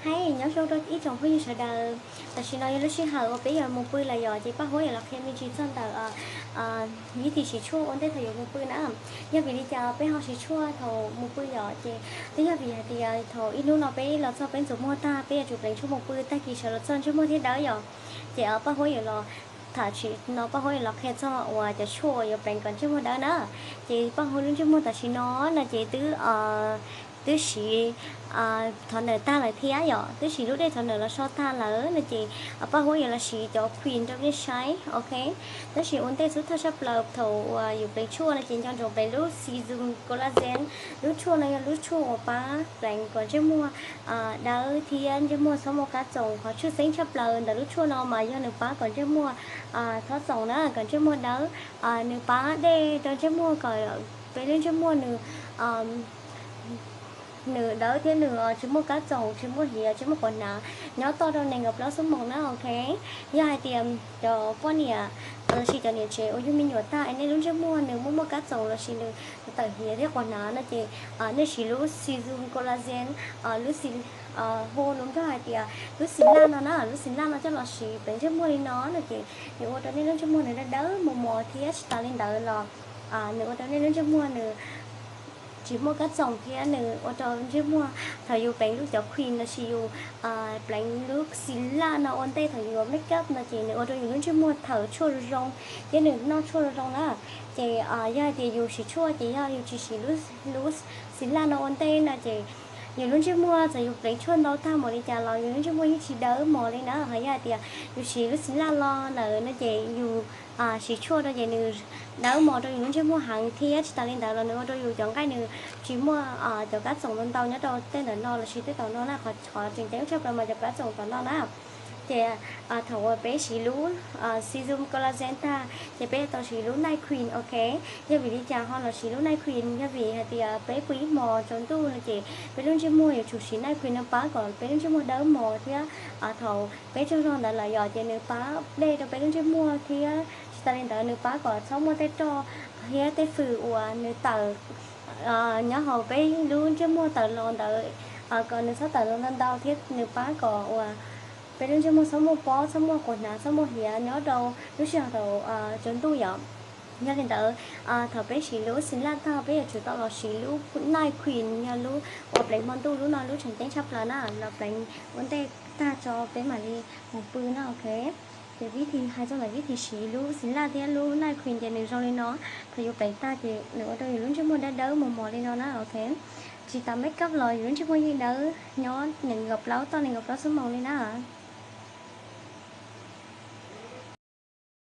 Hais nyob zoo rau ib tsoom phooj ywg sawv daws. Tam sim no yog lub sij hawm uas peb yuav mus pw lawm yom, ces Paj Huab yuav los qhia me ntsis txog ntawm vib thim siv tshuaj ua ntej thaum yuav mus pw na. Yog vim li cas peb ho siv tshuaj thaum mus pw yom? Ces twb yog vim hais tias thaum ib hnub no peb los txog peb ntxuav muag tag, peb yuav tsum pleev tshuaj mus pw, tag kis sawv los txog ntsej muag thiaj dawb yom. Ces Paj Huab yuav los tham sim no, Paj Huab yuav los qhia txog uas cov tshuaj uas yuav pleev kom ntsej muag dawb na. Ces Paj Huab lub ntsej muag tam sim no no ces twb twb siv toner tag lawm thiab yom, twb siv lub dej toner los so tag lawm no ces Paj Huab yuav los siv cov cream rau nej saib, ok. Tab sis ua ntej xub thawj tshaj plaws thaum uas yus pleev tshuaj no ces nco ntsoov pleev lub Serum Collagen. Lub tshuaj no yog lub tshuaj uas pab pleev kom ntsej muag dawb thiab ntsej muag txhob muaj kab txoos. Qhov tshwj xeeb tshaj plaws ntawm lub tshuaj no mas yog nws pab kom ntsej muag txhob txoos na, kom ntsej muag dawb. Nws pab dej rau ntsej muag kom peb lub ntsej muag nws nws dawb thiab nws tsis muaj kab txoos, tsis muaj hiav, tsis muaj quav hnav nyob toj rau nees nkaum plaub xuab moos na, ok. Yog hais tias cov poj niam lossis cov niam tsev uas yug me nyuam tag es nej lub ntsej muag nws muaj muaj kab txoos lossis nws tawm hiav thiab quav hnav no ces nej siv lub Serum Collagen, lub xi hu lub nrog hais tias lub xis laj no na, lub xis laj no coj los siv pleev ntsej muag li no no ces nws ua rau nej lub ntsej muag nws dawb dawb mos mos thiab tsis tas li ntawd los nws ua rau nej lub ntsej muag nws tsis muaj kab txoos thiab nws ua rau ntsej muag thaum yus pleev lub cov cream lossis yus pleev lub xis laj no ua ntej thaum yus yuav make up no ces nws ua rau yus lub ntsej muag thawm tshuaj zoo zoo thiab nws noj tshuaj zoo zoo na. Ces yog hais tias yus siv tshuaj ces yog yus tsis siv lub xis laj no ua ntej no ces yus lub ntsej muag txawm yus pleev tshuaj ntau tag npaum li cas los yus lub ntsej muag yeej tsis dawb mos li na. Ho yog hais tias yus siv lub xis laj los ntawd no ces yus siv tshuaj rau ces nws dawb mos rau yus lub ntsej muag heev thiab tsis tas li ntawd los nws ua rau yus cov nqaij nws tsis muaj cov kab txoos ntau ntau nyob rau tej ntawm no lossis tej tom no na. Qhov qhov tseem ceeb tshaj plaws mas cov kab txoos tom no na. Ces thaum uas peb siv lub Serum Collagen tag ces peb yuav tau siv lub night cream, ok. Yog vim li cas ho los siv lub night cream? Yog vim hais tias peb pw ib hmos tsaus ntuj no ces peb lub ntsej muag yuav tsum siv night cream no pab kom peb lub ntsej muag dawb mos thiab thaum peb tsaug zog ntawd lawm yom ces nws pab dej rau peb lub ntsej muag thiab tsis tas li ntawd nws pab kom txhob muaj tej roj thiab tej fwm uas nws tawm nyob hauv peb lub ntsej muag tawm los ntawd kom nws txhob tawm los ntau ntau thiab nws pab kom uas peb lub ntsej muag txhob muaj pob, txhob muaj quas hnav, txhob muaj hiav nyob rau lub sij hawm thaum tsaus ntuj yom. Yog li ntawd, thaum peb siv lub xis laj tag peb yuav tsum tau los siv lub night cream, yog lub uas pleev hmo ntuj, lub no lub tseem ceeb tshaj plaws na, los pleev ua ntej tag tso peb mam li mus pw na, ok. Ces vib thi hais txog ntawm vib thi siv lub xis laj thiab lub night cream ces nws zoo li no. Thaum yus pleev tag ces nws ua rau yus lub ntsej muag dawb dawb mos mos li no na, ok. Tsis tas make up los yus lub ntsej muag yeej dawb nyob nees nkaum plaub toj nees nkaum plaub xuab moos li na.